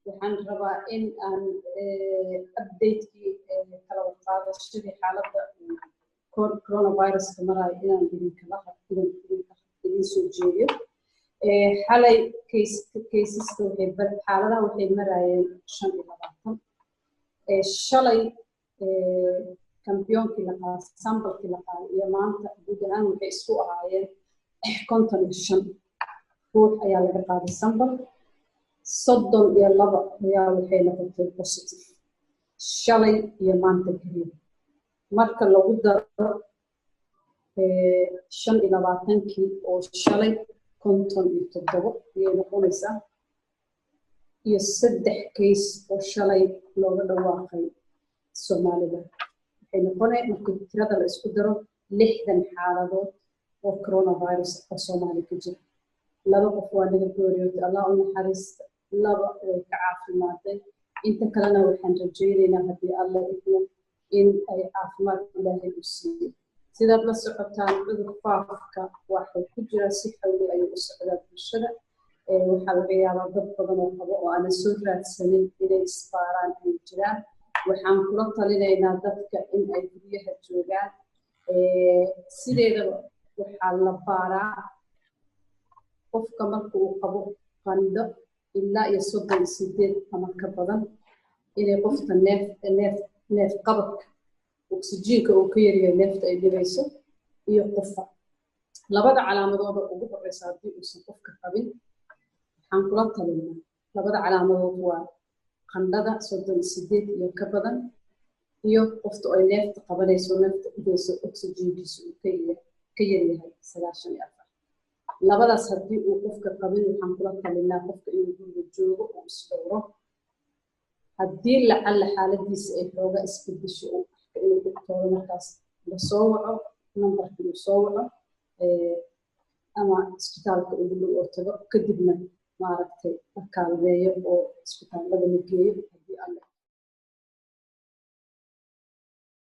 Waxaan rabaa in aan updatekii kala warqaadashadii xaaladda coronaviruska marayo inaan idinkala idin soo jeediyo. Xalay caseska waxay, xaaladaha waxay marayeen 25. Shalay kambiyoonkii la qaaday, sambalkii la qaaday iyo maanta guud ahaan waxay isku ahaayeen 55 ruux ayaa laga qaaday sambal, 32 ayaa waxay noqotay positive shalay iyo maanta keliya. Marka lagu daro 25-kii oo shalay, 57 ayay noqonaysaa, iyo 3 case oo shalay looga dhawaaqay Soomaalida, waxay noqonay markii tirada la isku daro 60 xaaladood oo coronavirus oo Soomaali ka jira. 2 qof waa naga geeriyootay, Allah u naxariista, 2 way ka caafimaadeen, inta kalena waxaan rajaynaynaa haddii Alla idmo in ay caafimaad Ilaahay u siiyo. Sidaad la socotaan, cudur faafka waxay ku jiraa si xawli ayuu u socdaa bulshada. Waxaa laga yaabaa dad badan oo qabo oo aanan soo raadsanin inay isbaaraan ay jiraan. Waxaan kula talinaynaa dadka in ay guryaha joogaan. Sideedaba waxaa la baaraa qofka marka uu qabo qandho ilaa iyo 38 ama ka badan, inay qofta neef qabadka oksijiinka uu ka yaryahay, neefta ay dhibayso iyo qufac, labada calaamadooda ugu horeysa. Haddii uusan qofka qabin, waxaan kula talinaa labada calaamadood waa qandhada 38 iyo ka badan iyo qofta ay neefta qabanayso, neefta dhibayso, oksijiinkiisa uu ka yaryahay 94. Labadaas haddii uu qofka qabin, waxaan kula talinaa qofka inuu guriga joogo oo isdhowro. Haddii lacalla xaaladiisa ay xooga isbedesho, uu arko inuu dhibtoodo, markaas la soo waco nambarka, uu soo waco ama isbitaalka ugu dhow oo tago, kadibna maaragtay la kaalmeeyo oo isbitaallada la geeyo haddii Alle